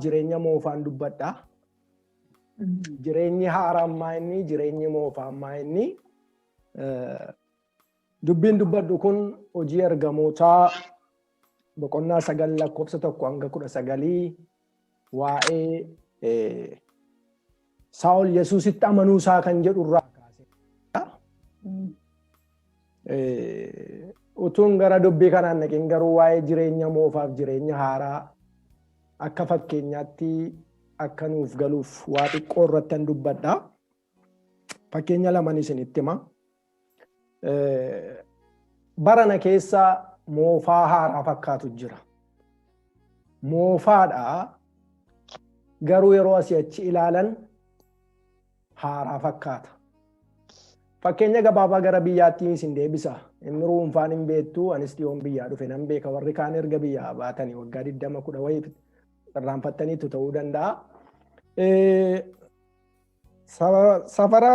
Jireenya moofaan dubbadha. Jireenyi haaraan maa inni, jireenyi moofaan maa inni? Dubbiin dubbadhu kun Hojii Ergamootaa boqonnaa 9 lakkoofsa 1 hanga 19, waa'ee Saa'ol Yesuusitti amanuu isaa kan jedhu irraa kaasee. Utuun gara dubbii kanaan naqin garuu waa'ee jireenya moofaaf jireenya haaraa akka fakkeenyaatti akka nuuf galuuf waa xiqqoo irratti dubbadha. Fakkeenya laman isinitti hima. Barana keessa moofaa haaraa fakkaatu jira. Moofaadha, garuu yeroo asii achi ilaalan haaraa fakkaata. Fakkeenya gabaabaa gara biyyaatti isin deebisa. Inni ruunfaan hin beektu, anis dhiyoon biyyaa dhufe nan beeka. Warri kaan erga biyyaa baatanii waggaa 20 10 wayii irraanfattaniitu ta'uu danda'a. Safara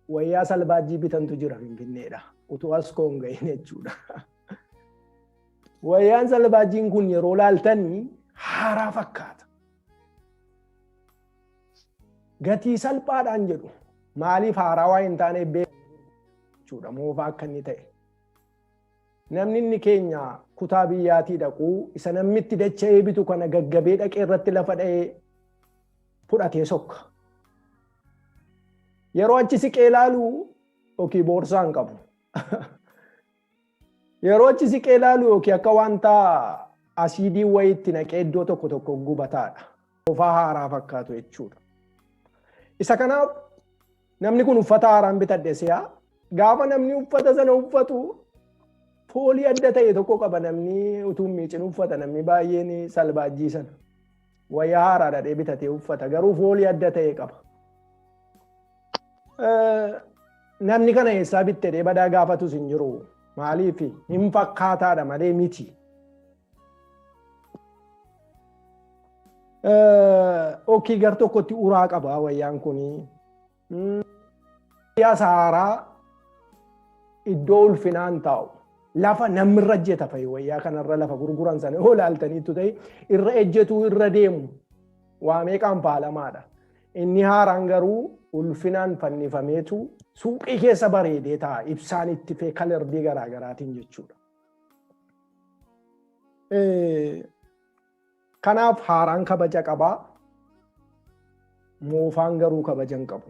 wayyaa salbaajjii bitantu jira Finfinneedha. Utuu as koon gahin jechuudha. Wayyaan salbaajjiin kun yeroo laaltanii haaraa fakkaata. Gatii salphaadhaan jedhu. Maaliif? Haaraa waa hin taaneef jechuudha, moofaa akka inni ta'e. Namni inni keenya kutaa biyyaatii dhaquu isa namni itti dacha'ee bitu kana gaggabee dhaqee irratti lafa dha'ee fudhatee sokka. Yeroo achi siqee ilaalu yookiin boorsaa hin qabu. Yeroo achi siqee ilaalu yookiin akka wanta asiidii wayiitti naqee iddoo tokko tokko gubataadha. Moofaa haaraa fakkaatu jechuudha. Isa kanaaf namni kun uffata haaraan bitadhe si'a. Gaafa namni uffata sana uffatu foolii adda ta'e tokko qaba, namni utuu miicin uffata, namni baay'een salbaajjii sana. Wayyaa haaraa dhadhee bitatee uffata, garuu foolii adda ta'e qaba. Namni kana eessaa bittee badaa gaafatus hin jiru. Maaliif? Hin fakkaataadha malee miti. Okii, gar tokkotti uraa qaba wayyaan kuni. Wayyaa haaraa iddoo ulfinaan taa'u. Lafa namni irra ejjeta fa'i, wayyaa kanarra lafa gurguran sana yoo ilaaltaniittu ta'e, irra ejjetu, irra deemu, waa meeqaan faalamaadha. Inni haaraan garuu ulfinaan fannifameetu suuqii keessa bareedee taa'a, ibsaan itti fee kalardii garaagaraatiin jechuudha. Kanaaf haaraan kabaja qabaa. Moofaan garuu kabaja hin qabu.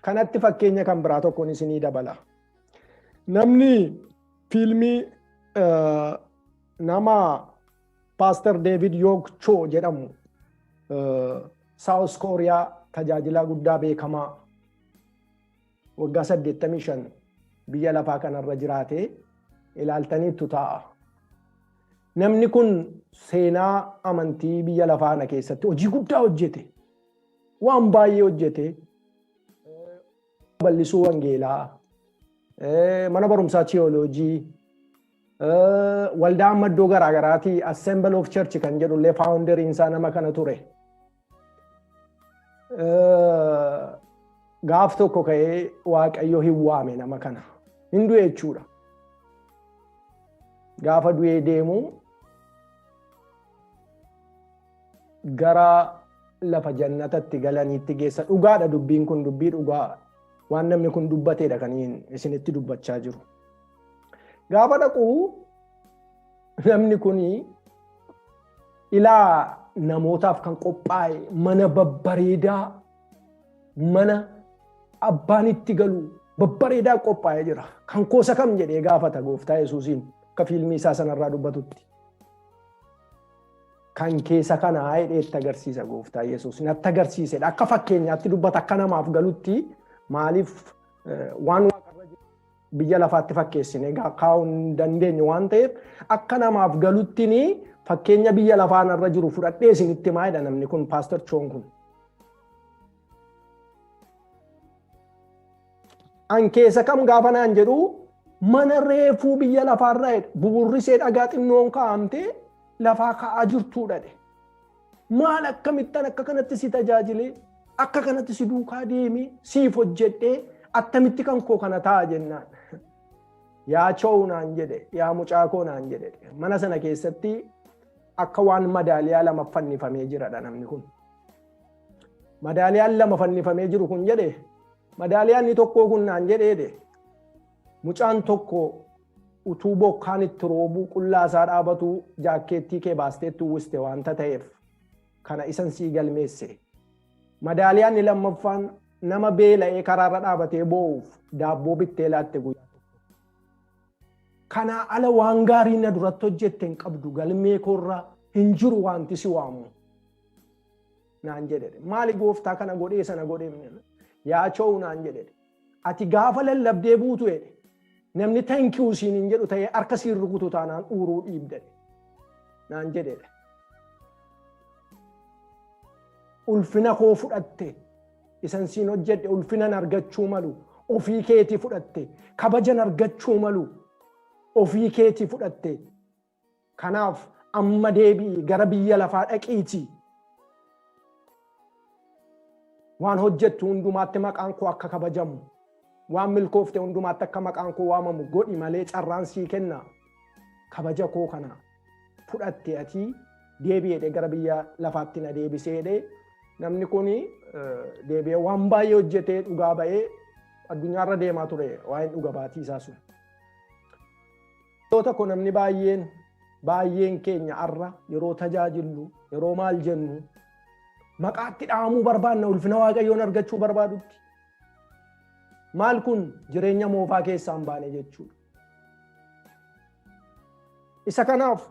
Kanatti fakkeenya kan biraa tokkoon isinii dabala. Namni fiilmii nama Pastor David Yong Cho jedhamu, South Korea tajaajilaa guddaa beekamaa waggaa 85 biyya lafaa kanarra jiraate ilaaltaniittu ta'a. Namni kun seenaa amantii biyya lafaa kana keessatti hojii guddaa hojjete. Waan baay'ee hojjete. Bal'isuu wangeelaa, mana barumsaa tiyooloojii, waldaa amma iddoo garaagaraatii Assembly of Church kan jedhullee founderiin isaa nama kana ture. Gaaf tokko ka'ee Waaqayyo hin waame nama kana. Hin du'e jechuudha. Gaafa du'ee deemu gara lafa jannatatti galaniitti geessa. Dhugaadha, dubbiin kun dubbii dhugaa waan namni kun dubbateedha kan isinitti dubbachaa jiru. Gaafa dhaqu namni kun ilaa namootaaf kan qophaa'e mana babbareedaa, mana abbaan itti galu babbareedaa qophaa'ee jira. Kan koosa kam jedhee gaafata Gooftaa Yesuusiin, akka fiilmii isaa sanarraa dubbatutti. Kan keessa kanaa jedhee itti agarsiisa Gooftaa Yesuus. Natti agarsiisedha. Akka fakkeenyaatti dubbata, akka namaaf galutti. Maaliif? Waan biyya lafaatti fakkeessine kaa'uu hin dandeenyu waan ta'eef, akka namaaf galutti fakkeenya biyya lafaan irra jiru fudhadhee isinitti himaa jedha namni kun, Pastor Choon kun. An keessa kam gaafa naan jedhu, mana reefuu biyya lafaarraa jedha, buburrisee dhagaa xinnoon kaa'amtee lafaa ka'aa jirtuudha jedhe. Maal, akkamittan akka kanatti si tajaajilee, akka kanatti si duukaa deemee, siif hojjedhee, attamitti kan koo kana ta'a jennaan. Yaa Choow naan jedhe, yaa mucaa koo naan jedhe, mana sana keessatti Akka waan madaaliyaa lama fannifamee jiradha namni kun. Madaaliyaan lama fannifamee jiru kun jedhe, madaaliyaan inni tokkoo kun naan jedheedhe. Mucaan tokko utuu bokkaan itti roobuu qullaa isaa dhaabatu jaakkeettii kee baasteetti uwwiste waanta ta'eef kana isan sii galmeesse. Madaaliyaan inni lammaffaan nama beela'ee karaarra dhaabatee boo'uuf daabboo bittee laatte guyyaa tokko. Kanaa ala waan gaarii na duratti hojjette hin qabdu, galmee koorra hin jiru wanti si waamu. Naan jedhe. Maali gooftaa, kana godhee sana godhee? Yaa choo'u naan jedhe. Ati gaafa lallabdee buutu jedhe, namni "Thank you" siin hin jedhu ta'ee harka siin rukutu taanaan uuruu dhiibde naan jedhedha. Ulfina koo fudhatte, isan siin hojjedhe ulfinan argachuu malu ofii keetii fudhatte, kabajan argachuu malu ofii keetii fudhatte. Kanaaf amma deebi'i, gara biyya lafaa dhaqiitii waan hojjettu hundumaatti maqaan koo akka kabajamu, waan milkoofte hundumaatti akka maqaan koo waamamu godhi malee carraan sii kenna, kabaja koo kana fudhatte ati, deebi'eedhe, gara biyya lafaatti na deebiseedhe. Namni kun deebi'ee waan baay'ee hojjetee dhugaa ba'ee addunyaarra deemaa ture waa'een dhuga baatii isaa sun. Yeroo tokko namni baay'een baay'een keenya arra yeroo tajaajillu, yeroo maal jennu, maqaatti dhahamuu barbaanna ulfina Waaqayyoon argachuu barbaadutti. Maal kun jireenya moofaa keessaa hin baane jechuudha. Isa kanaaf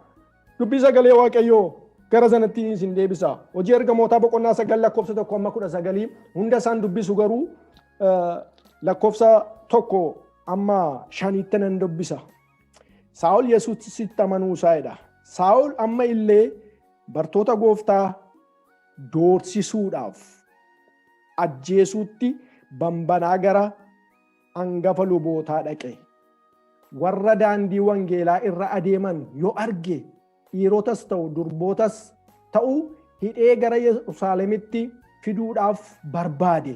dubbii sagalee Waaqayyoo gara sanatti isin deebisa. Hojii Ergamootaa boqonnaa 9 lakkoofsa 1 amma 19 hunda isaan dubbisu, garuu lakkoofsa 1 amma 5tti nan dubbisa. Saa'ol Yesuusitti amanuu isaa jedha. Saa'ol amma illee bartoota gooftaa doorsisuudhaaf ajjeesuutti bambanaa gara hangafa lubootaa dhaqe. Warra daandii wangeelaa irra adeeman yoo arge, dhiirotas ta'u durbootas ta'u, hidhee gara Yerusaalemitti fiduudhaaf barbaade.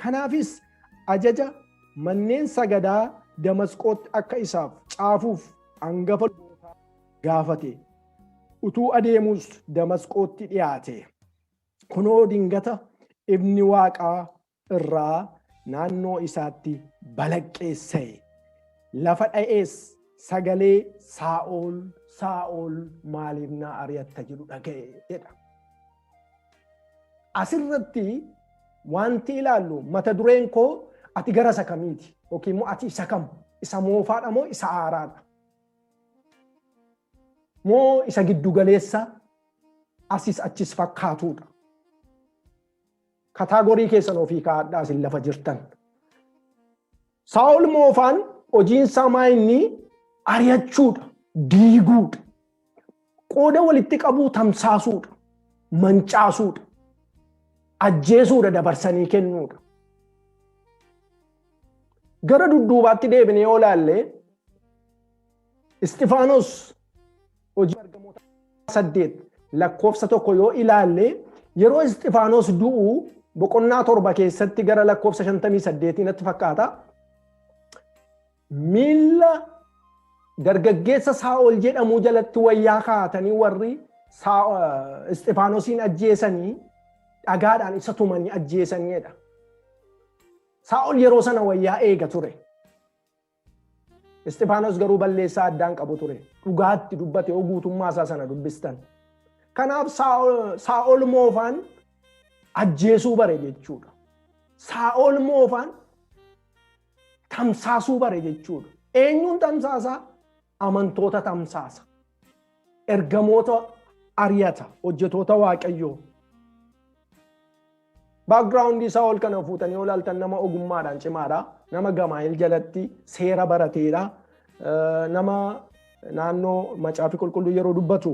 Kanaafis ajaja manneen sagadaa Damasqootti akka isaaf caafuuf hangafa lubootaa gaafate. Utuu adeemus Damasqootti dhiyaate. Kunoo dingata ifni waaqaa irraa naannoo isaatti balaqqeessa'e. Lafa dha'ees sagalee "Saa'ol, Saa'ol, maaliif na ari'atta?" jedhu dhaga'e jedha. Asirratti wanti ilaallu, mata dureen koo "Ati gara isa kamiiti?" yookiin immoo "Ati isa kam? Isa moofaadha moo isa haaraadha? Moo isa giddugaleessa asis achis fakkaatuudha?" Category keessan ofii kaa'adhaa isin lafa jirtan. Saa'ol moofaan hojiin isaa maa inni? Ari'achuudha, diiguudha, qooda walitti qabuu tamsaasuudha, mancaasuudha, ajjeesuudha, dabarsanii kennuudha. Gara dudduubaatti deebinee yoo ilaalle, Isxifaanos, Hojii Ergamoota 8 lakkoofsa 1 yoo ilaalle, yeroo Isxifaanos du'u boqonnaa 7 keessatti gara lakkoofsa 58 natti fakkaata. Miilla dargaggeessa Saa'ol jedhamu jalatti wayyaa kaa'atanii warri Isxifaanosiin ajjeesanii dhagaadhaan isa tumanii ajjeesaniidha. Saa'ol yeroo sana wayyaa eega ture. Isxifaanos garuu balleessaa addaan qabu ture. Dhugaatti dubbate yoo guutummaa isaa sana dubbistan. Kanaaf Saa'ol moofaan ajjeesuu bare jechuudha. Saa'ol moofaan tamsaasuu bare jechuudha. Eenyuun tamsaasaa? Amantoota tamsaasa. Ergamoota ari'ata, hojjetoota Waaqayyoo. Background isaa ol kana fuutanii yoo ilaaltan, nama ogummaadhaan cimaadha. Nama Gamaayil jalatti seera barateedha. Nama naannoo Macaafi Qulqulluu yeroo dubbatu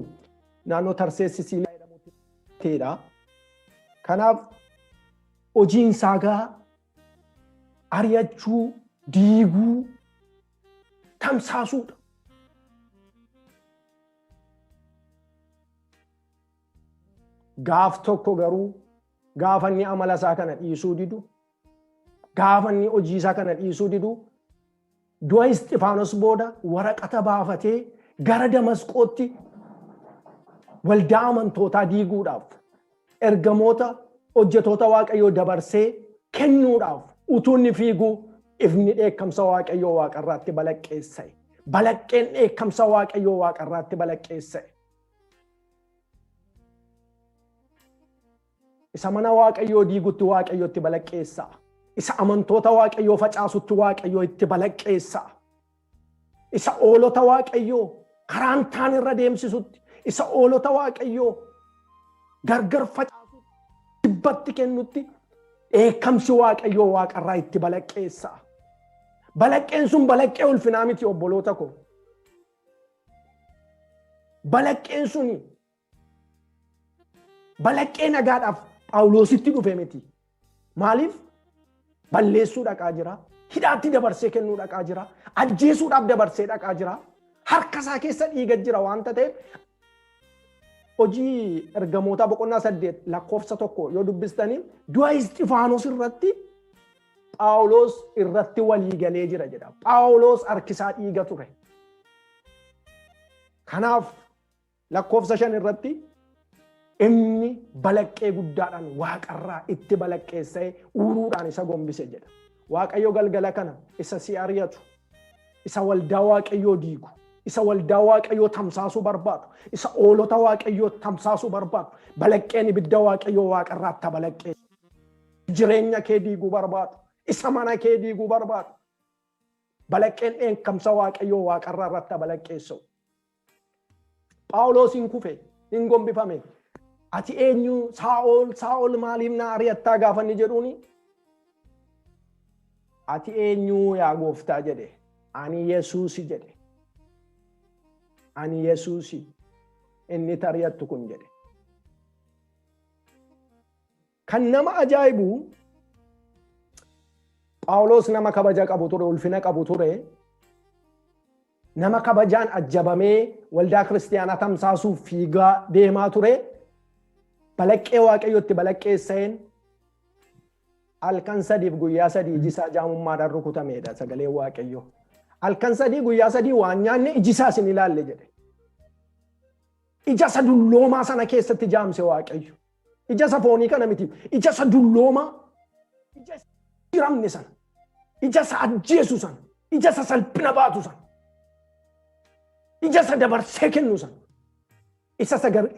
naannoo Tarsees Sisiiliyaa jedhamutti. Kanaaf hojiin isaa gaa ari'achuu, diiguu, tamsaasuudha. Gaaf tokko garuu gaafa inni amala isaa kana dhiisuu didu, gaafa inni hojii isaa kana dhiisuu didu, du'a Isxifaanos booda waraqata baafatee gara Damasqootti waldaa amantootaa diiguudhaaf, ergamoota hojjetoota Waaqayyoo dabarsee kennuudhaaf utuu inni fiiguu ifni dheekkamsa Waaqayyoo waaqarraatti balaqqeessa'e. Balaqqeen dheekkamsa Waaqayyoo waaqarraatti balaqqeessa'e. Isa mana Waaqayyoo diigutti Waaqayyotti balaqqeessa'a. Isa amantoota Waaqayyoo facaasutti Waaqayyoo itti balaqqeessa'a. Isa oolota Waaqayyoo karaan taan irra deemsisutti, isa oolota Waaqayyoo gargar facaasutti, jibbatti kennutti dheekkamsi Waaqayyoo waaqarraa itti balaqqeessa'a. Balaqqeen sun balaqqee ulfinaa miti, obboloota koo. Balaqqeen suni balaqqee nagaadhaaf Phaawulositti dhufe miti. Maaliif? Balleessuu dhaqaa jira. Hidhaatti dabarsee kennuu dhaqaa jira. Ajjeesuudhaaf dabarsee dhaqaa jira. Harka isaa keessa dhiiga jira waanta ta'eef, Hojii Ergamootaa boqonnaa 8 lakkoofsa 1 yoo dubbistanii, du'a Isxifaanos irratti Phaawulos irratti walii galee jira jedha. Phaawulos harkisaa dhiiga ture. Kanaaf lakkoofsa 5 irratti inni balaqqee guddaadhaan waaqarraa itti balaqqeessee uuruudhaan isa gombise jedha. Waaqayyo galgala kana isa si ari'atu, isa waldaa Waaqayyoo diigu, isa waldaa Waaqayyoo tamsaasuu barbaadu, isa oolota Waaqayyoo tamsaasuu barbaadu, balaqqeen ibidda Waaqayyoo waaqarraa itti balaqqee jireenya kee diiguu barbaadu, isa mana kee diiguu barbaadu, balaqqeen dheekkamsa Waaqayyoo waaqarraa irratti balaqqeessu. Phaawulos hin kufe, hin gombifame. "Ati eenyu? Saa'ol, Saa'ol, maaliif na ari'attaa?" gaafa inni jedhuuni, "Ati eenyu, yaa Gooftaa?" jedhe. "Ani Yesuusi" jedhe. "Ani Yesuusi inni ari'attu kun" jedhe. Kan nama ajaa'ibu, Phaawulos nama kabaja qabu ture, ulfina qabu ture. Nama kabajaan ajjabamee waldaa kiristiyaanaa tamsaasuuf fiigaa deemaa ture. Balaqqee Waaqayyotti balaqqeessa'een halkan 3f guyyaa 3 iji isaa jaamummaadhaan rukutameedha sagaleen Waaqayyoo. Halkan 3 guyyaa 3 waan nyaanne, iji isaas hin ilaalle jedhe. Ija isa dulloomaa sana keessatti jaamse Waaqayyo. Ija isa foonii kana miti. Ija isa dulloomaa. Ija isa jiramne sana. Ija isa ajjeesu sana. Ija isa salphina baatu sana. Ija isa dabarsee kennu sana.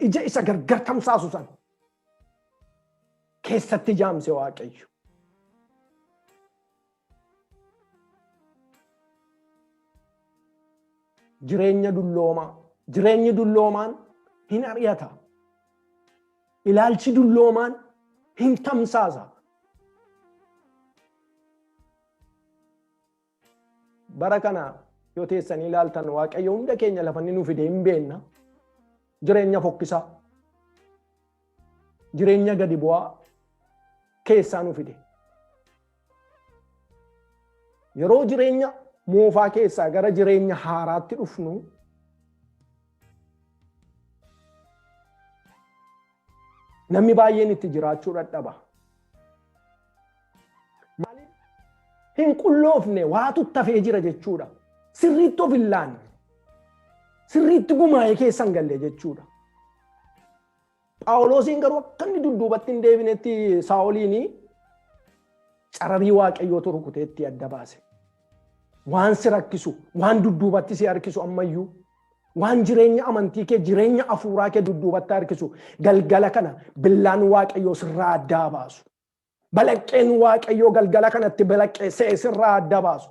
Ija isa gargar tamsaasu sana keessatti jaamse Waaqayyo. Jireenya dulloomaa. Jireenyi dulloomaan hin ari'ata. Ilaalchi dulloomaan hin tamsaasa. Bara kana yoo teessanii ilaaltan, Waaqayyo hunda keenya lafa inni nu fide hin beenna. Jireenya fokkisaa. Jireenya gadi bu'aa keessaa nu fide. Yeroo jireenya moofaa keessaa gara jireenya haaraatti dhufnu, namni baay'een itti jiraachuu dadhaba. Maaliif? Hin qulloofne, waatu tafee jira jechuudha. Sirriitti of hin laanne. Sirriitti gumaa'ee keessa hin galle jechuudha. Phaawulosiin garuu akka inni dudduubatti hin deebinetti Saa'oliin cararii Waaqayyootu rukuteetti adda baase. Waan si rakkisu, waan dudduubatti si harkisu ammayyuu, waan jireenya amantii kee, jireenya afuuraa kee dudduubatti harkisu, galgala kana billaan Waaqayyoo sirraa addaa baasu. Balaqqeen Waaqayyoo galgala kanatti balaqqeessee sirraa adda baasu.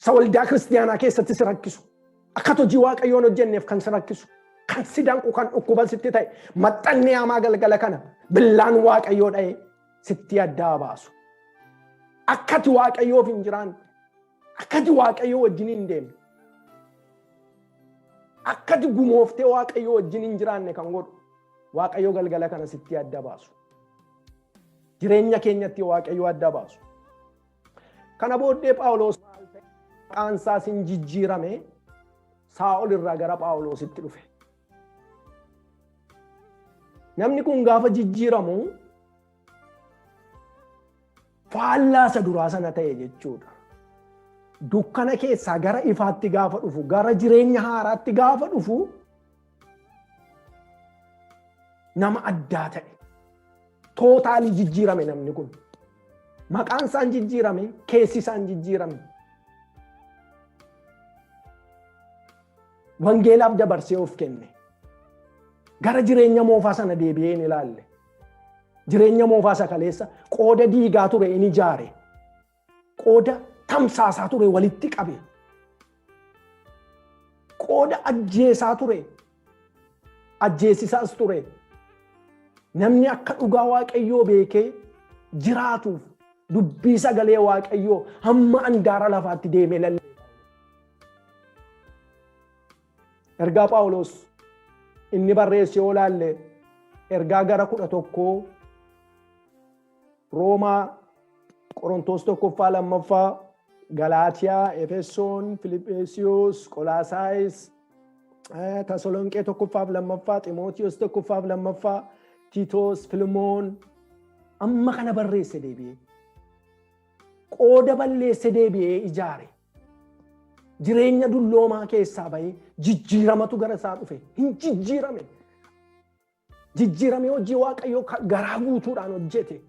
Isa waldaa kiristiyaanaa keessatti si rakkisu. Akka hojii Waaqayyoon hojjenneef kan si rakkisu. Kan si danqu, kan dhukkuba sitti ta'e, maxxanni hamaa galgala kana billaan Waaqayyoo dha'ee sitti addaa baasu. Akkati Waaqayyoof hin jiraanne, akkati Waaqayyoo wajjin hin deemne, akkati gumooftee Waaqayyoo wajjin hin jiraanne kan godhu Waaqayyoo galgala kana sitti adda baasu. Jireenya keenyatti Waaqayyoo adda baasu. Kana booddee Phaawulos maqaan isaas hin jijjiirame, Saa'ol irraa gara Phaawulositti dhufe. Namni kun gaafa jijjiiramu faallaa isa duraa sana ta'e jechuudha. Dukkana keessaa gara ifaatti gaafa dhufu, gara jireenya haaraatti gaafa dhufu, Nama addaa ta'e. Totally jijjiirame namni kun. Maqaan isaan jijjiirame, keessi isaan jijjiirame. Wangeelaaf dabarsee of kenne. Gara jireenya moofaa sana deebi'ee hin ilaalle. Jireenya moofaa isa kaleessa qooda diigaa ture in ijaare. Qooda tamsaasaa ture walitti qabe. Qooda ajjeesaa ture. Ajjeesisaas ture. Namni akka dhugaa Waaqayyoo beekee jiraatuuf dubbii sagalee Waaqayyoo hamma andaara lafaatti deemee lallabe. Ergaa Phaawulos inni barreesse yoo laalle, ergaa gara 11, Roomaa, Qorontoos tokkoffaa, lammaffaa, Galaatiyaa, Efesoon, Filiphisiyoos, Qolaasaayis, Tasolonqee tokkoffaaf lammaffaa, Ximootiyoos tokkoffaaf lammaffaa, Tiitoos, Filimoon amma kana barreesse deebi'ee. Qooda balleesse deebi'ee ijaare. Jireenya dulloomaa keessaa bahee jijjiiramatu gara isaa dhufe. Hin jijjiirame. Jijjiiramee hojii Waaqayyoo garaa guutuudhaan hojjete.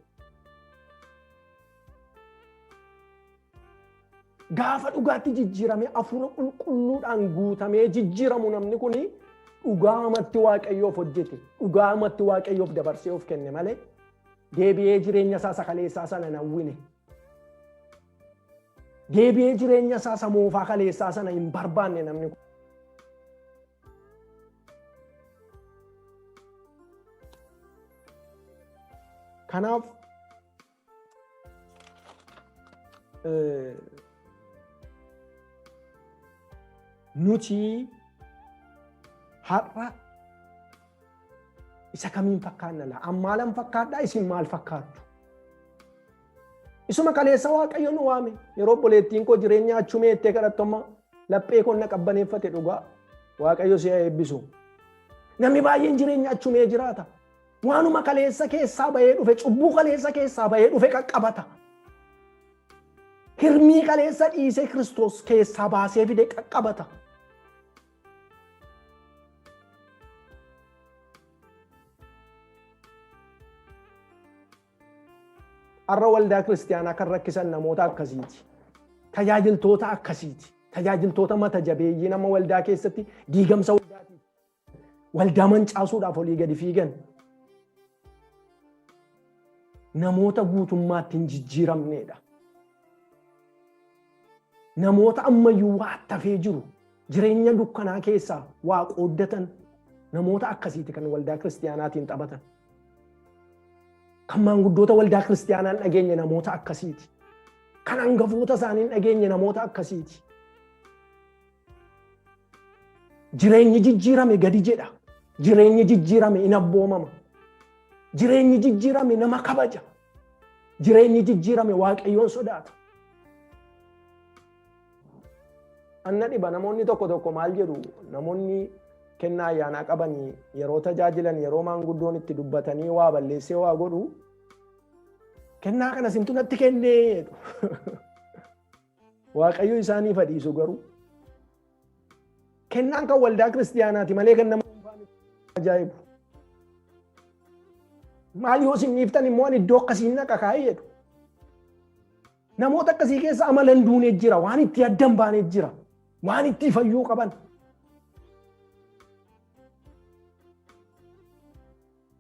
Gaafa dhugaatti jijjiiramee hafuura qulqulluudhaan guutamee jijjiiramu, namni kun dhugaamatti Waaqayyoof hojjete. Dhugaamatti Waaqayyoof dabarsee of kenne malee deebi'ee jireenya isaa sakaleessaa sana hin hawwine. Deebi'ee jireenya isaa isa moofaa kaleessaa sana hin barbaanne namni kun. Kanaaf nuti har'a isa kamiin fakkaanna laa? An maalan fakkaadhaa, isin maal fakkaattu? Isuma kaleessa Waaqayyo nu waame. Yeroo obboleettiin koo jireenya achumee jettee kadhattu amma laphee koo na qabbaneeffate dhugaa. Waaqayyo si haa eebbisu. Namni baay'een jireenya achumee jiraata. Waanuma kaleessa keessaa bahee dhufe, cubbuu kaleessa keessaa bahee dhufe qaqqabata. Hirmii kaleessa dhiisee Kiristoos keessaa baasee fide qaqqabata. Har'a waldaa kiristiyaanaa kan rakkisan namoota akkasiiti. Tajaajiltoota akkasiiti. Tajaajiltoota mata jabeeyyii nama waldaa keessatti diigamsa waldaatiif waldaa mancaasuudhaaf olii gadi fiigan. Namoota guutummaatti hin jijjiiramneedha. Namoota ammayyuu waa tafee jiru, jireenya dukkanaa keessaa waa qooddatan, namoota akkasiiti kan waldaa kiristiyaanaatiin taphatan. Kan maanguddoota waldaa kiristiyaanaa hin dhageenye namoota akkasiiti. Kan hangafoota isaanii hin dhageenye namoota akkasiiti. Jireenyi jijjiirame gadi jedha. Jireenyi jijjiirame in abboomama. Jireenyi jijjiirame nama kabaja. Jireenyi jijjiirame Waaqayyoon sodaata. Anna dhiba, namoonni tokko tokko maal jedhu? Namoonni kennaa ayyaanaa qabanii yeroo tajaajilan, yeroo maanguddoon itti dubbatanii waa balleessee waa godhu, "Kennaa kana sintu natti kennee" jedhu. Waaqayyo isaaniif dhiisu, garuu kennaan kan waldaa kiristiyaanaati malee kan nama dhuunfaa miti. Ajaa'ibu. "Maal yoo isin dhiiftan immoo ani iddoo akkasiin naqa kaa'ee" jedhu. Namoota akkasii keessa amala hin duune jira, waan itti adda hin baane jira, waan itti fayyuu qaban.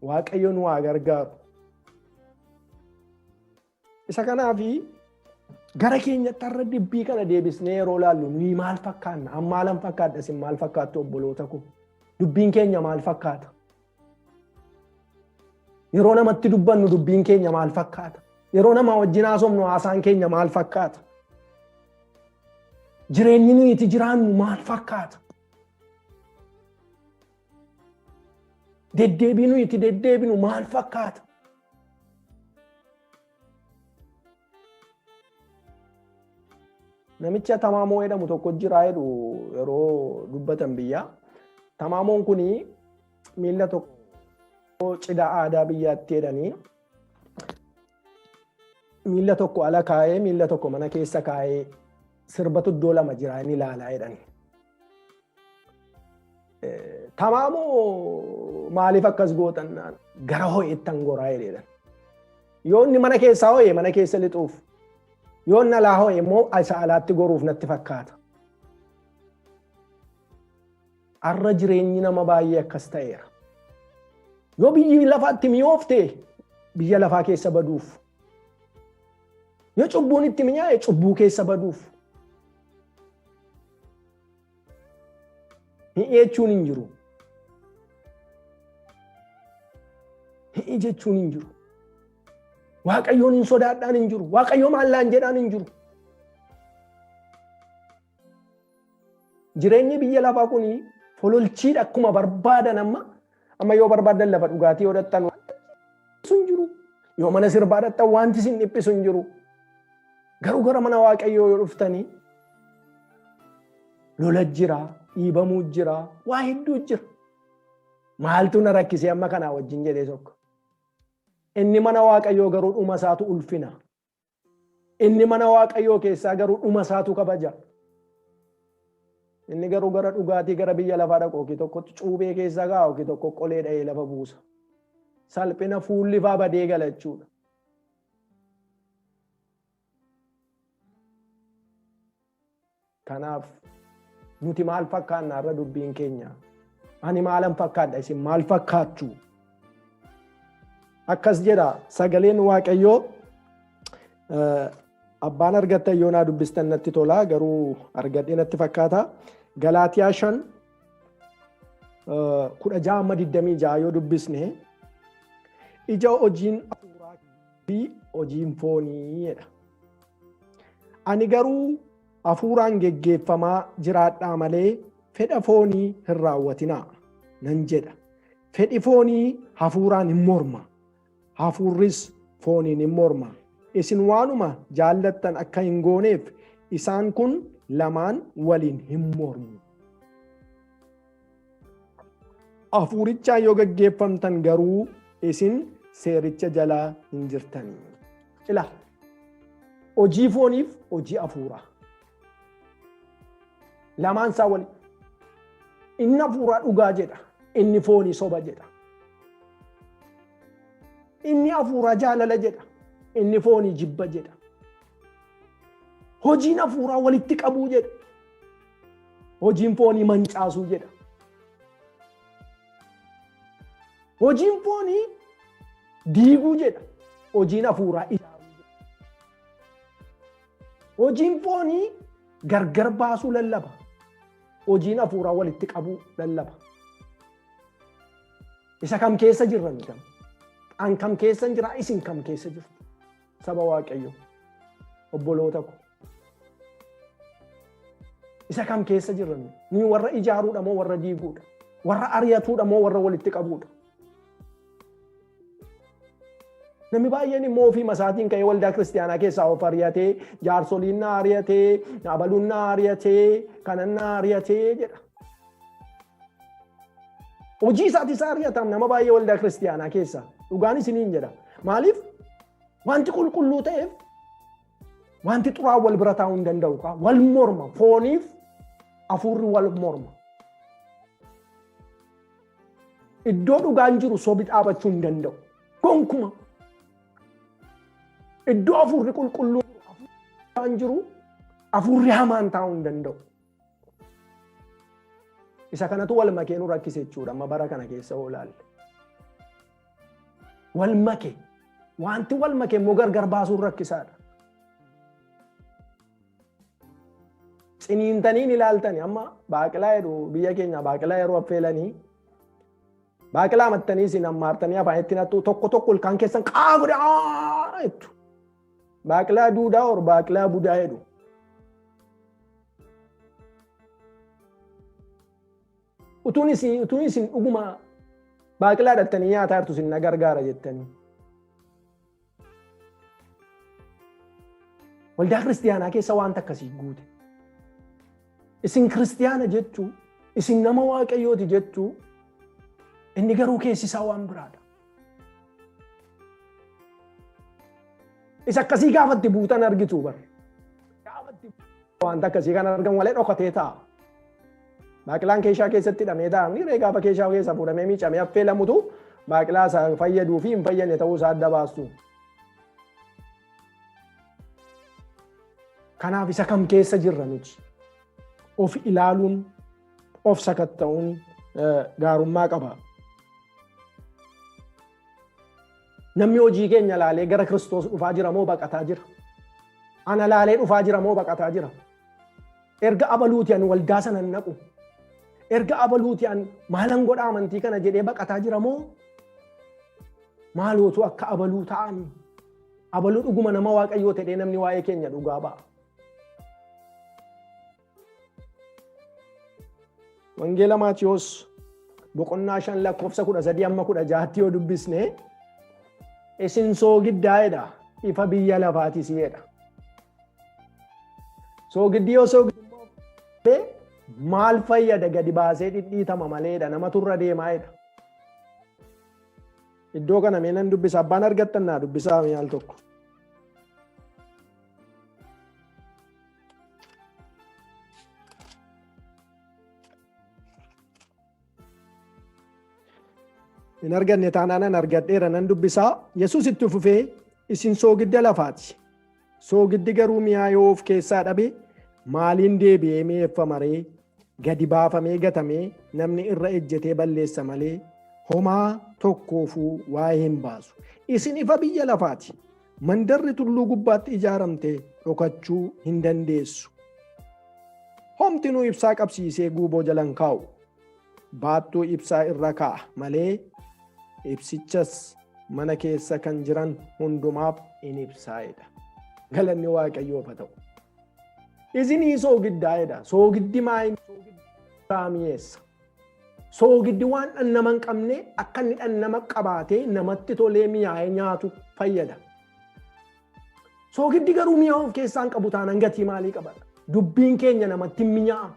Waaqayyo nu haa gargaaru. Isa kanaafi gara keenyatti har'a dubbii kana deebisnee yeroo laallu, nuyi maal fakkaanna? An maalan fakkaadha? Isin maal fakkaattu, obboloota koo? Dubbiin keenya maal fakkaata? Yeroo namatti dubbannu dubbiin keenya maal fakkaata? Yeroo nama wajjin haasofnu haasaan keenya maal fakkaata? Jireenyi nuyi itti jiraannu maal fakkaata? Deddeebii nuyi itti deddeebinu maal fakkaata? Namicha Tamaamoo jedhamu tokko jira jedhu yeroo dubbatan biyyaa. Tamaamoon kuni miilla tokko cidha aadaa biyyaatti jedhanii miilla tokko ala kaa'ee, miilla tokko mana keessa kaa'ee, sirbatu iddoo lama jira inni ilaalaa jedhani. Tamaamoo Maaliif akkas gootan naan gara ho'eettan goraa jedheedhan. Yoo inni mana keessaa ho'e mana keessa lixuuf, yoo inni alaa ho'e immoo isa alaatti goruuf natti fakkaata. Har'a jireenyi nama baay'ee akkas ta'eera. Yoo biyyi lafaatti mi'oofte biyya lafaa keessa baduuf. Yoo cubbuun itti mi'aaye cubbuu keessa baduuf. Hi'i jechuun hin jiru. Hi'i jechuun hin jiru. Waaqayyoon hin sodaadhaan hin jiru. Waaqayyo maallaan jedhaan hin jiru. Jireenyi biyya lafaa kun fololchiidha akkuma barbaadan amma amma yoo barbaadan lafa dhugaatii yoo dhaqxan wanti hin jiru. Yoo mana sirbaa dhaqxan wanti isin dhiphisu hin jiru. Garuu gara mana Waaqayyoo yoo dhuftanii lola jira, dhiibamuu jira, waa hedduu jira. Maaltu na rakkisee amma kanaa wajjin jedhee tokko. Inni mana Waaqayyoo garuu dhuma isaatu ulfina. Inni mana Waaqayyoo keessaa garuu dhuma isaatu kabaja. Inni garuu gara dhugaatii gara biyya lafaa dhaqu yookiin tokkotti cuubee keessa ga'a yookiin tokko qolee dha'ee lafa buusa. Salphina fuulli faa badee gala jechuudha. Kanaaf nuti maal fakkaanna har'a dubbiin keenya? Ani maalan fakkaadha isin maal fakkaattu? Akkas jedha sagaleen Waaqayyoo abbaan argattan yoo naa dubbistan natti tola garuu argadhee natti fakkaata. Galaatiyaa 5 16 amma 26 yoo dubbisne ija hojiin hafuuraa fi hojiin foonii jedha. Ani garuu hafuuraan geggeeffamaa jiraadhaa malee fedha foonii hin raawwatinaa nan jedha. Fedhi foonii hafuuraan hin morma, hafuurris fooniin hin morma. Isin waanuma jaallattan akka hin gooneef isaan kun lamaan waliin hin mormu. Hafuurichaan yoo gaggeeffamtan garuu isin seericha jala hin jirtanii. Ila hojii fooniif hojii hafuuraa. Lamaan isaa wali. Inni hafuuraa dhugaa jedha. Inni foonii soba jedha. Inni hafuuraa jaalala jedha. Inni foonii jibba jedha. Hojiin hafuuraa walitti qabuu jedha. Hojiin foonii mancaasuu jedha. Hojiin foonii diiguu jedha. Hojiin hafuuraa ijaaruu jedha. Hojiin foonii gargar baasuu lallaba. Hojiin hafuuraa walitti qabuu lallaba. Isa kam keessa jirra nuti amma? An kam keessan jira isin kam keessa jirtu? Saba Waaqayyoo. Obboloota ko. Isa kam keessa jirra nuti? Nuyi warra ijaaruudha moo warra diiguudha? Warra ari'atuudha moo warra walitti qabuudha? Namni baay'een immoo ofii masaatiin ka'ee waldaa kiristiyaanaa keessaa of ari'atee, jaarsoliin na ari'atee, abaluun na ari'atee, kanan na ari'atee jedha. Hojii isaati isa ari'atam nama baay'ee waldaa kiristiyaanaa keessaa. Dhugaan isiniin jedha. Maaliif? Wanti qulqulluu ta'eef wanti xuraa'u wal bira taa'uu hin danda'u. Wal morma. Fooniif hafuurri wal morma. Iddoo dhugaan jiru sobi dhaabachuu hin danda'u. Gonkuma. Iddoo hafuurri qulqulluu jiru jiru hafuurri hamaan taa'uu hin danda'u. Isa kanatu wal makee nu rakkise jechuudha amma bara kana keessa yoo ilaalle. Wal make. Wanti wal make immoo gargar baasuun rakkisaadha. Ciniintaniin ilaaltani amma baaqilaa jedhu biyya keenya baaqilaa yeroo affeelanii baaqilaa mattanii isin hammaartanii afaanitti nattu tokko tokko ilkaan keessan qaa godhe aa jettu. Baaqilaa duudaa or baaqilaa budaa jedhu. Utuun isin utuun isin dhuguma baaqilaa dhattanii nyaataa jirtu isin na gargaara jettanii. Waldaa kiristiyaanaa keessa wanta akkasii guute. Isin kiristiyaana jechuu, isin nama waaqayyooti jechuu, inni garuu keessi isaa waan biraadha. Isa akkasii gaafa itti buutan argitu bar. Wanta akkasii kan argamu malee dhokatee ta'a. Baaqilaan keeshaa keessatti hidhamee taa'amni ree gaafa keeshaa keessa fuudhamee miicamee affeelamutu baaqilaa isaa fayyaduu fi hin fayyadne ta'uu isaa adda baastu. Kanaaf isa kam keessa jirra nuti? Of ilaaluun, of sakatta'uun gaarummaa qaba. Namni hojii keenya laalee gara Kiristoos dhufaa jira moo baqataa jira? Ana laalee dhufaa jira moo baqataa jira? Erga abaluuti ani waldaa sana hin naqu. Erga abaluuti an maalan godha amantii kana jedhee baqataa jira moo? Maalootu akka abaluu ta'anii? Abaluu dhuguma nama Waaqayyoo ta'ee namni waa'ee keenya dhugaa ba'a. Wangeela Maatiyoos boqonnaa 5 lakkoofsa 13 amma 16tti yoo dubbisne, isin soogiddaa jedha, ifa biyya lafaatis jedha. Soogiddi yoo soogiddi maal fayyada? Gadi baasee dhidhiitama maleedha, namatu irra deemaa jedha. Iddoo kana mee nan dubbisa, abbaan argattan naa dubbisaa mee al tokko. Hin arganne taanaan an argadheera, nan dubbisaa. Yesuus itti fufee, "Isin soogidda lafaati. Soogiddi garuu mi'aa yoo of keessaa dhabe maaliin deebi'ee mi'eeffama ree? Gadi baafamee gatamee namni irra ejjetee balleessa malee homaa tokkoofuu waa'ee hin baasu. Isin ifa biyya lafaati. Mandarri tulluu gubbaatti ijaaramte dhokachuu hin dandeessu. Homtinuu ibsaa qabsiisee guuboo jala hin kaa'u. Baattuu ibsaa irra kaa'a malee, ibsichas mana keessa kan jiran hundumaaf in ibsaa" jedha. Galanni Waaqayyoof haa ta'u. Isinii soogiddaa jedha. Soogiddi maa mi'eessa? Soogiddi waan dhandhama hin qabne akka inni dhandhama qabaatee namatti tolee mi'aa'ee nyaatu fayyada. Soogiddi garuu mi'aa of keessaa hin qabu taanaan gatii maalii qaba? Dubbiin keenya namatti hin mi'aa'a.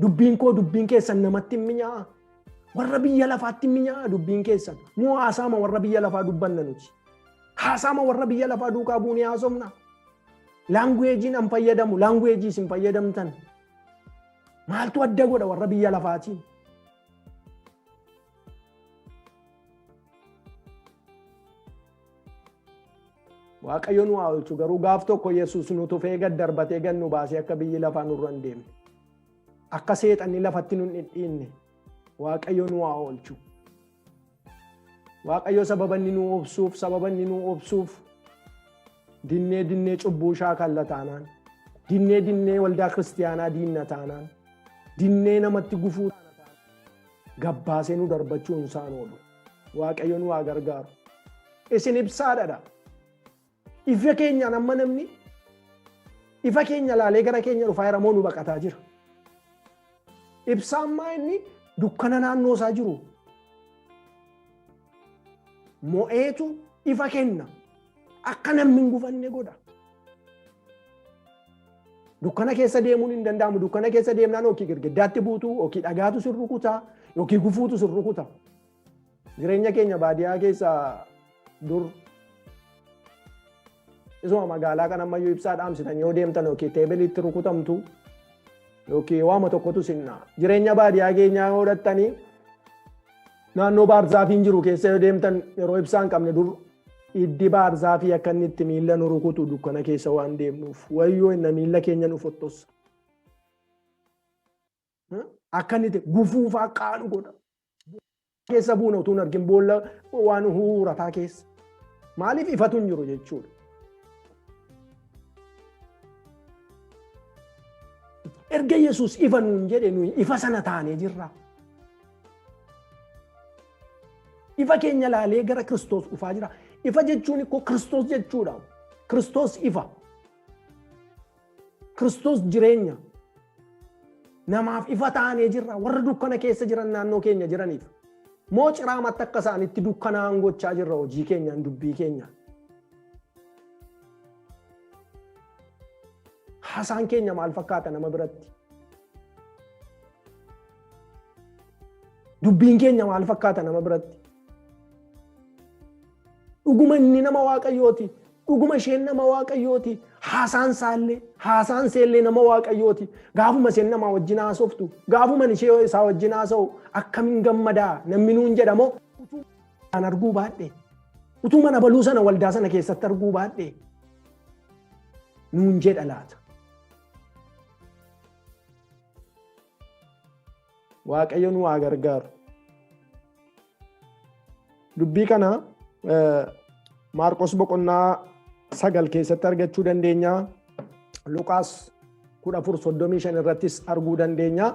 Dubbiin koo, dubbiin keessan namatti hin mi'aa'a. Warra biyya lafaatti hin mi'aa'a dubbiin keessan. Moo haasaama warra biyya lafaa dubbanna nuti? Haasaama warra biyya lafaa duukaa buunee haasofna. Languageiin an fayyadamu, language isin fayyadamtan. Maaltu adda godha warra biyya lafaatiin? Waaqayyo nu haa oolchu, garuu gaaf tokko Yesuus nu tufee gad darbatee gad nu baasee akka biyyi lafaa nurra hin deemne. Akka seexanni lafatti nu hin dhidhiinne Waaqayyo nu haa oolchu. Waaqayyo sababa inni nu obsuuf dinnee dinnee cubbuu shaakalla taanaan, dinnee dinnee waldaa kiristiyaanaa diinna taanaan, dinnee namatti gufuu gabbaasee nu darbachuun isaan oolu. Waaqayyo nu haa gargaaru. Isin ibsaadha. Ifa keenyaan amma namni ifa keenya laalee gara keenya dhufaa jira moo nu baqataa jira? Ibsaan maa inni dukkana naannoo isaa jiru mo'eetu ifa kenna. Akka namni hin gufanne godha. Dukkana keessa deemuun hin danda'amu. Dukkana keessa deemnaan yookiin girgiddaatti buutu, yookiin dhagaatu sin rukuta, yookiin gufuutu sin rukuta. Jireenya keenya baadiyyaa keessa dur, isuma magaalaa kan ammayyuu ibsaa dhaamsitan yoo deemtan yookiin teebeliitti rukutamtu yookiin waama tokkotu sinna. Jireenya baadiyyaa keenyaa yoo dhattanii naannoo baarzaafiin jiru keessa yoo deemtan, yeroo ibsaa hin qabne dur iddi baarzaafii akka inni itti miilla nu rukutu, dukkana keessa waan deemnuuf, wayyoo inna miilla keenya nu fottossa. Akka inni gufuufaa qaanu godha. Keessa buuna utuu hin argin boolla waan huurataa keessa. Maaliif? Ifatu hin jiru jechuudha. Erga Yesuus ifa nuun jedhe nuyi ifa sana taanee jirra. Ifa keenya laalee gara Kiristoos dhufaa jira. Ifa jechuun ikkoo Kiristoos jechuudha. Kiristoos ifa. Kiristoos jireenya. Namaaf ifa taanee jirra warra dukkana keessa jiran naannoo keenya jiraniif. Moo ciraamatti akka isaanitti dukkanaan gochaa jirra hojii keenyaan, dubbii keenyaan? Haasaan keenya maal fakkaata nama biratti? Dubbiin keenya maal fakkaata nama biratti? Dhuguma inni nama Waaqayyooti. Dhuguma isheen nama Waaqayyooti. Haasaan isaallee haasaan iseellee nama Waaqayyooti. Gaafuma isheen namaa wajjin haasoftu, gaafuma ishee isaa wajjin haasa'u akkamiin gammadaa namni nuun jedhamoo utuu an arguu baadhe, utuu mana baluu sana waldaa sana keessatti arguu baadhe nuun jedha laata. Waaqayyo nu haa gargaaru. Dubbii kana Maarqos boqonnaa 9 keessatti argachuu dandeenya. Luqaas 14:35 irrattis arguu dandeenya.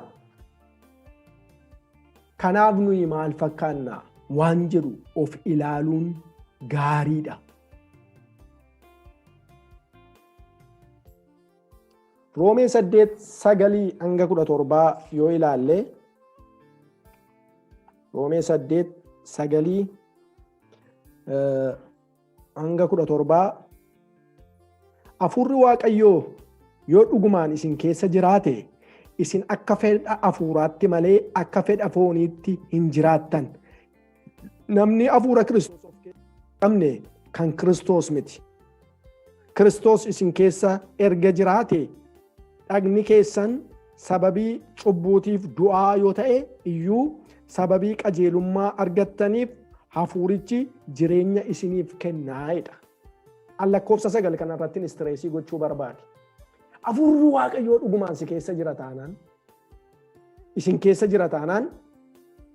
Kanaaf nuyi maal fakkaanna waan jedhu of ilaaluun gaariidha. Roomee 8 9 hanga 17 yoo ilaalle, Roomee 8 9 hanga 17, Hafuurri Waaqayyoo yoo dhugumaan isin keessa jiraate, isin akka fedha hafuuraatti malee akka fedha fooniitti hin jiraattan. Namni hafuura Kiristoos of keessaa hin qabne kan Kiristoos miti. Kiristoos isin keessa erga jiraate, dhagni keessan sababii cubbuutiif du'aa yoo ta'e iyyuu, sababii qajeelummaa argattaniif hafuurichi jireenya isiniif kennaa jedha. An lakkoofsa 9 kanarratti stress gochuu barbaade. Hafuurri Waaqayyoo dhugumaan si keessa jira taanaan, isin keessa jira taanaan,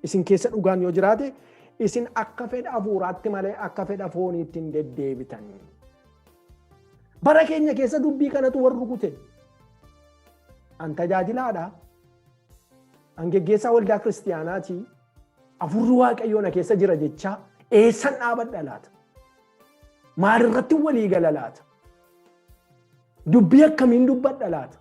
isin keessa dhugaan yoo jiraate, isin akka fedha hafuuraatti malee akka fedha fooniitti hin deddeebitan. Bara keenya keessa dubbii kanatu warri rukute. An tajaajilaadha. An geggeessaa waldaa kiristiyaanaati. Hafuurri Waaqayyoo na keessa jira jechaa eessan dhaabadha laata? Maalirratti walii gala laata? Dubbii akkamiin dubbadha laata?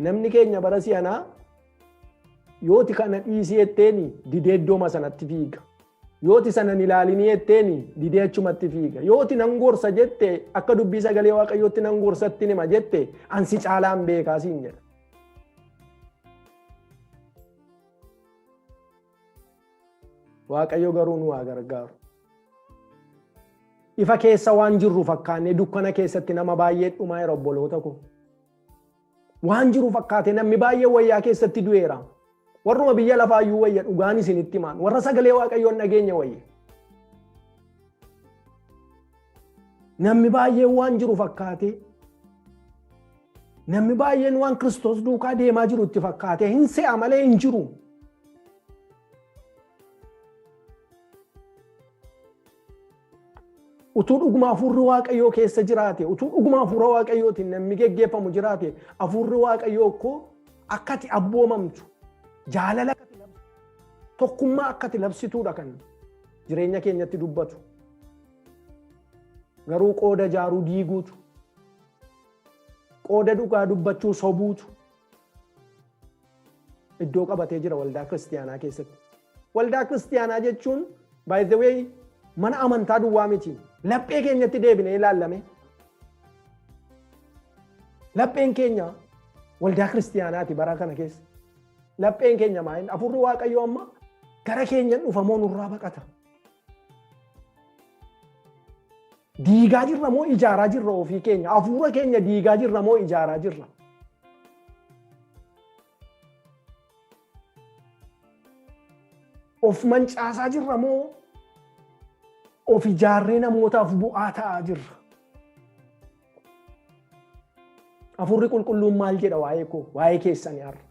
Namni keenya bara si'anaa yooti kana dhiisii jetteeni didee iddooma sanatti fiiga. Yooti sana hin ilaalinii jetteeni didee achumatti fiiga. Yooti nan gorsa jette, akka dubbii sagalee Waaqayyootti nan gorsatti hima jette, ansi caalaan beekaa siin jedha. Waaqayyo garuu nu haa gargaaru. Ifa keessa waan jirru fakkaannee dukkana keessatti nama baay'ee dhumaa jira, obboloota koo. Waan jiru fakkaate namni baay'ee wayyaa keessatti du'eera. Warruma biyya lafaayyuu wayya, dhugaan isinitti himaan. Warra sagalee Waaqayyoon dhageenya wayya. Namni baay'een waan jiru fakkaate, namni baay'een waan Kiristoos duukaa deemaa jiru itti fakkaate hin se'a malee hin jiru. Utuu dhuguma hafuurri Waaqayyoo keessa jiraate, utuu dhuguma hafuura Waaqayyootiin namni geggeeffamu jiraate, hafuurri Waaqayyoo koo akka ati abboomamtu, jaalala akka ati labsitu, tokkummaa akka ati labsituudha kan jireenya keenyatti dubbatu. Garuu qooda ijaaruu diiguutu, qooda dhugaa dubbachuu sobuutu iddoo qabatee jira waldaa kiristiyaanaa keessatti. Waldaa kiristiyaanaa jechuun, by the way, mana amantaa duwwaa miti. Laphee keenyatti deebinee ilaallame. Lapheen keenya waldaa kiristiyaanaati bara kana keessa. Lapheen keenya maayin hafuurri Waaqayyoo amma gara keenyan dhufamoo nurraa baqata? Diigaa jirra moo ijaaraa jirra ofii keenya? Hafuura keenya diigaa jirra moo ijaaraa jirra? Of mancaasaa jirra moo of ijaarree namootaaf bu'aa ta'aa jirra? Hafuurri qulqulluun maal jedha waa'ee koo, waa'ee keessanii har'a?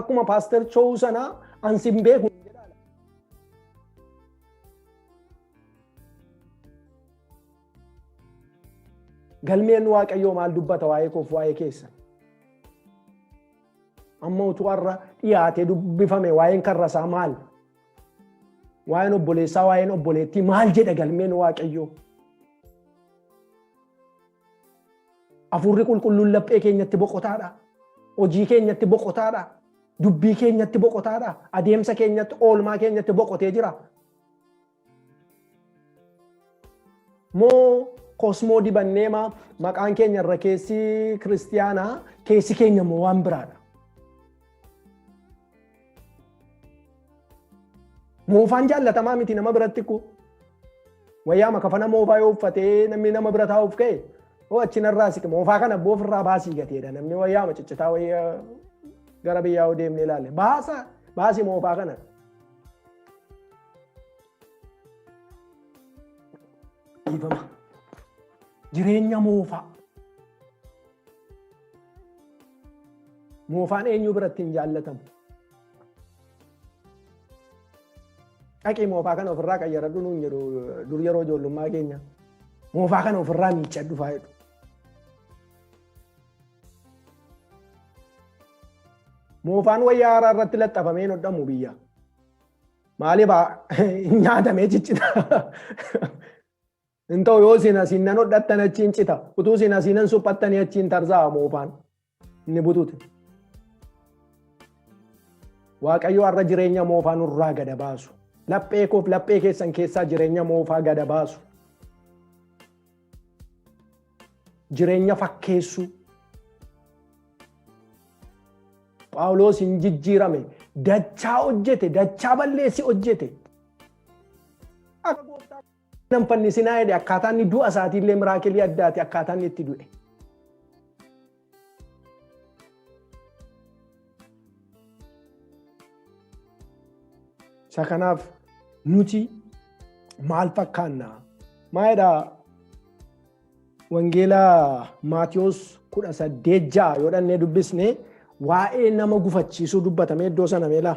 Akkuma Pastor Chow sanaa, ansi hin beeku jedha. Galmeen Waaqayyoo maal dubbata waa'ee koof waa'ee keessan? Amma utuu har'a dhiyaatee dubbifame, waa'een karrasaa maal? Waa'een obboleessaa, waa'een obboleettii maal jedha galmeen Waaqayyoo? Hafuurri qulqulluun laphee keenyatti boqotaadha. Hojii keenyatti boqotaadha. Dubbii keenyatti boqotaadha. Adeemsa keenyatti, oolmaa keenyatti boqotee jira. Moo kosmoo dibanneema, maqaan keenya irra keessi kiristiyaanaa, keessi keenya immoo waan biraadha? Moofaan jaallatamaa miti nama biratti ku. Wayyaama kafana moofaa yoo uffatee namni nama bira taa'uuf ka'e oo achi narraa siqe moofaa kana abboo ofirraa baasii gateedha. Namni wayyaama ciccitaa wayyaa gara biyyaa yoo deemnee ilaalle baasa baasii moofaa kana. Dhiifama. Jireenya moofaa. Moofaan eenyu biratti hin jaallatamu. Dhaqii moofaa kana ofirraa qayyaradhu nuun jedhu dur yeroo ijoollummaa keenya. Moofaa kana ofirraa miiccadhu faa jedhu. Moofaan wayyaa haaraa irratti laxxafamee hin hodhamu biyya. Maaliif nyaatamee ciccita. Hin ta'u yoo isin asiin nan hodhattan achiin cita. Utuu isin asiin nan suphattanii achiin tarsa'a moofaan. Inni butute. Waaqayyo har'a jireenya moofaa nurraa gada baasu. Laphee koof laphee keessan keessaa jireenya moofaa gada baasu. Jireenya fakkeessuu. Phaawulos hin jijjiirame. Dachaa hojjete, dachaa balleessi hojjete. Akka gooftaa nan fannisinaa jedhe akkaataa inni du'a isaatiillee miraakilii addaati akkaataa inni itti du'e. Isa kanaaf nuti maal fakkaanna? Maa jedhaa Wangeela Maatiyos 18:6 yoo dhannee dubbisne waa'ee nama gufachiisuu dubbatamee iddoo sana meelaa.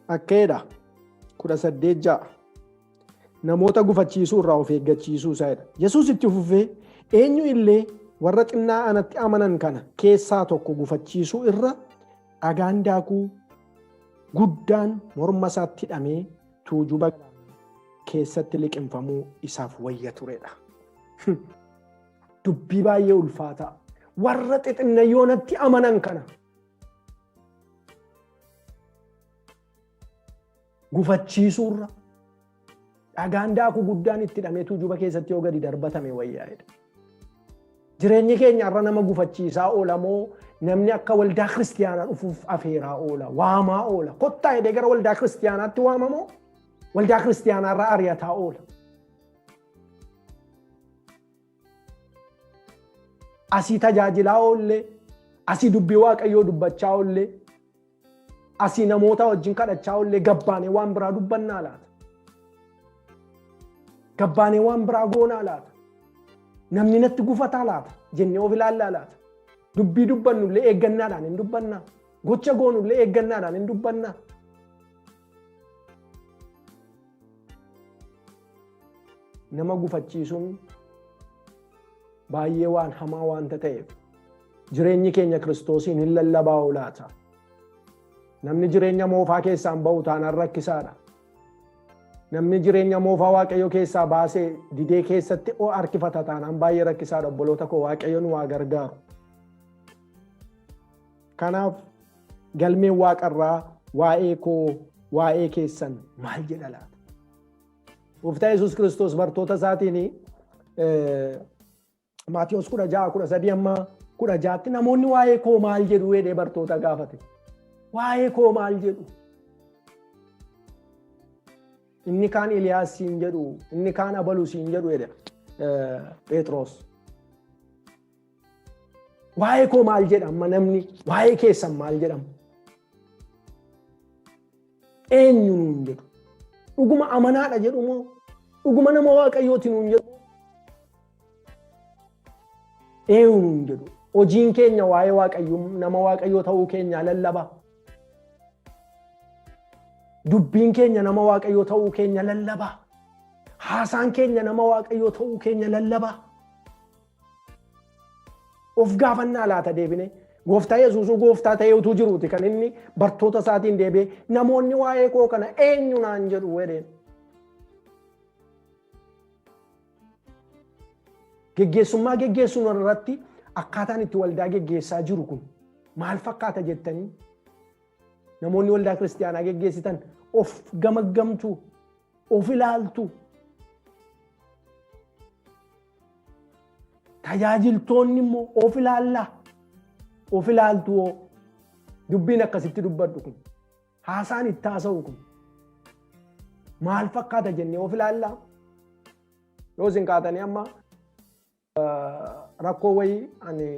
Akkeedha 18:6 namoota gufachiisuu irraa of eeggachiisuu isaa jedha. Yesuus itti fufee eenyu illee warra xinnaa anatti amanan kana keessaa tokko gufachiisuu irra dhagaan daakuu guddaan morma isaatti hidhamee tuujuba keessatti liqimfamuu isaaf wayya turedha. Dubbii baay'ee ulfaataa. Warra xixinnayyoo natti amanan kana gufachiisuurra dhagaan daakuu guddaan itti hidhamee tuujuba keessatti yoo gadi darbatame wayyaa'edha. Jireenyi keenya har'a nama gufachiisaa oola moo namni akka waldaa kiristiyaanaa dhufuuf afeeraa oola, waamaa oola. Kottaa jedhee gara waldaa kiristiyaanaatti waamamoo waldaa kiristiyaanaa irraa ari'ataa oola. Asii tajaajilaa oollee, asii dubbii Waaqayyoo dubbachaa oollee, asii namoota wajjin kadhachaa oollee gabbaanee waan biraa dubbannaa laata? Gabbaanee waan biraa goonaa laata? Namni natti gufataa laata? Jennee of ilaallaa laata? Dubbii dubbannullee eeggannaadhaan hin dubbannaa? Gocha goonullee eeggannaadhaan hin dubbannaa? Nama gufachiisuun baay'ee waan hamaa waanta ta'eef jireenyi keenya Kiristoosiin hin lallabaa'u laata? Namni jireenya moofaa keessaan ba'u taanaan rakkisaadha. Namni jireenya moofaa Waaqayyo keessaa baasee didee keessatti harkifata taanaan baay'ee rakkisaadha. Obboloota koo, Waaqayyo nu haa gargaaru. Kanaaf galmeen waaqarraa waa'ee koo, waa'ee keessan maal jedha laata? Gooftaa Yesuus Kiristoos bartoota isaatiin Maatiyos 16:13 amma 16tti namoonni waa'ee koo maal jedhu jedhee bartoota gaafate. Waa'ee koo maal jedhu? Inni kaan Iliyaas siin jedhu, inni kaan abalu siin jedhu jedhe Phexros. Waa'ee koo maal jedha amma namni? Waa'ee keessan maal jedhama? Eenyu nuun jedhu? Dhuguma amanaadha jedhu moo? Dhuguma nama Waaqayyooti nuun jedhu? Eenyu nuun jedhu? Hojiin keenya waa'ee Waaqayyoo, nama Waaqayyoo ta'uu keenyaa lallaba. Dubbiin keenya nama Waaqayyoo ta'uu keenya lallaba. Haasaan keenya nama Waaqayyoo ta'uu keenya lallaba. Of gaafannaa laata deebine? Gooftaa Yesuusuu gooftaa ta'ee utuu jiruuti kan inni bartoota isaatiin deebi'ee namoonni waa'ee koo kana eenyu naan jedhu jedheen. Geggeessummaa geggeessuun irratti akkaataan itti waldaa geggeessaa jiru kun maal fakkaata jettanii? Namoonni waldaa kiristiyaanaa geggeessitan of gamaggamtu, of ilaaltu. Tajaajiltoonni immoo of ilaallaa, of ilaaltu hoo. Dubbiin akkasitti dubbadhu kun, haasaan itti haasa'u kun maal fakkaata jennee of ilaallaa? Yoo isin kaatanii amma rakkoo wayii ani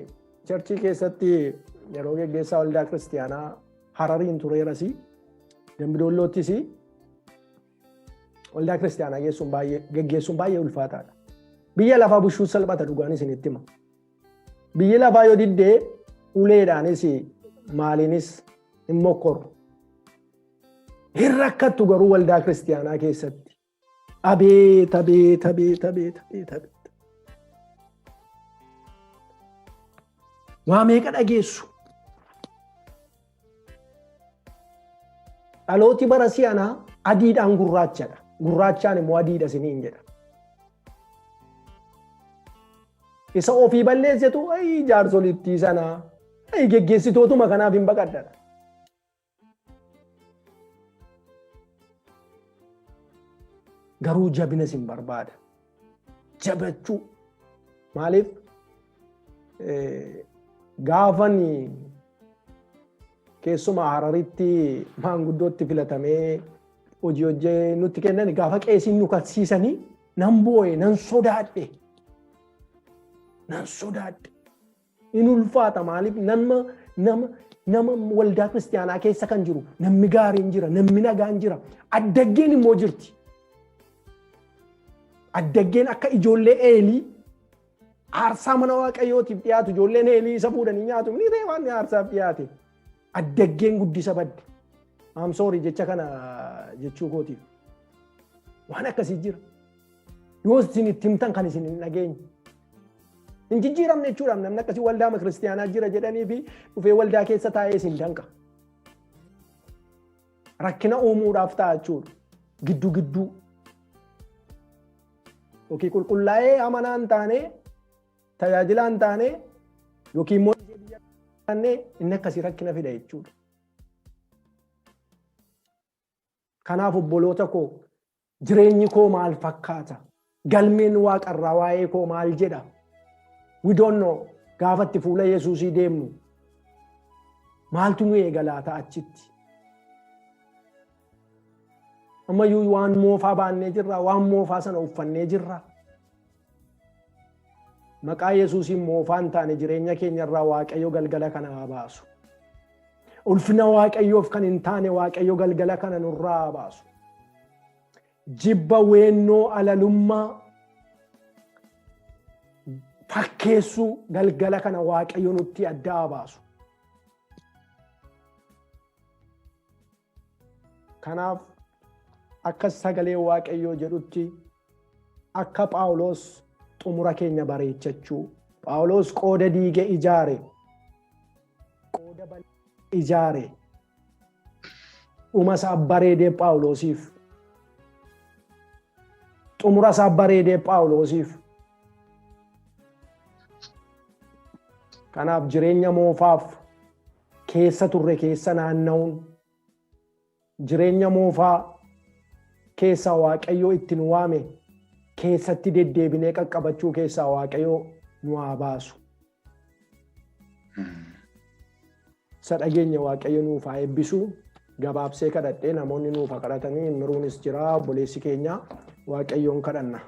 charchii keessatti yeroo geggeessaa waldaa kiristiyaanaa Harariin tureerasi, Dambidoolloottis waldaa kiristiyaanaa geggeessuun baay'ee ulfaataadha. Biyya lafaa bushuu salphata, dhugaan isinitti hima. Biyyi lafaa yoo diddee uleedhaanis maaliinis hin mokkoru. Hin rakkattu garuu waldaa kiristiyaanaa keessatti. Abeet, abeet, abeet, abeet, abeet, abeet. Waa meeqa dhageessu? Dhalooti bara si'anaa adiidhaan gurraachadha. Gurraachaan immoo adiidha isiniin jedha. Isa ofii balleessetu ayi jaarsolittii sanaa, ayi geggeessitootuma kanaaf hin baqadhadha. Garuu jabina isin barbaada. Jabachuu. Maaliif gaafan keessumaa Hararitti maanguddootti filatamee hojii hojii nutti kennan, gaafa qeesiin nu kaksiisanii nan boo'e, nan sodaadhe. Nan sodaadhe. In ulfaata. Maaliif nama waldaa kiristiyaanaa keessa kan jiru namni gaariin jira, namni nagaan jira, addaggeen immoo jirti. Addaggeen akka ijoollee Eelii aarsaa mana Waaqayyootiif dhiyaatu, ijoolleen Eelii isa fuudhanii nyaatu ni ta'e, waan aarsaaf dhiyaate. Addaggeen guddisa badde. I'm sorry jecha kana jechuu kootiif. Waan akkasii jira. Yoo isin itti himtan kan isin hin dhageenye. Hin jijjiiramne jechuudha. Namni akkasii waldaa kiristiyaanaa jira jedhanii fi dhufee waldaa keessa taa'ee isin danqa. Rakkina uumuudhaaf ta'a jechuudha. Gidduu gidduu. Yookiin qulqullaa'ee amanaa hin taane, tajaajilaa hin taane, yookiin immoo biyya inni akkasii rakkina fida jechuudha. Kanaaf obboloota koo, jireenyi koo maal fakkaata? Galmeen waaqarraa waa'ee koo maal jedha? We don't know. Gaafa itti fuula Yesuusii deemnu maaltu nu eega laata achitti? Ammayyuu waan moofaa baannee jirra, waan moofaa sana uffannee jirra. Maqaa Yesuusiin moofaa hin taane jireenya keenyarraa Waaqayyo galgala kana haa baasu. Ulfina Waaqayyoof kan hin taane Waaqayyo galgala kana nurraa haa baasu. Jibba, weennoo, alalummaa, fakkeessuu galgala kana Waaqayyo nutti adda haa baasu. Kanaaf akka sagalee Waaqayyoo jedhutti, akka Phaawulos xumura keenya bareechachuu. Phaawulos qooda diige ijaare. Qooda ijaare. Dhuma isaa bareedee Phaawulosiif. Xumura isaa bareedee Phaawulosiif. Kanaaf jireenya moofaaf keessa turre keessa naanna'uun, jireenya moofaa keessaa Waaqayyoo itti nu waame keessatti deddeebinee qaqqabachuu keessaa Waaqayyoo nu haa baasu. Isa dhageenya Waaqayyo nuuf haa eebbisu. Gabaabsee kadhadhee, namoonni nuuf haa kadhatanii. Miruunis jira, obboleessi keenya. Waaqayyoon kadhanna.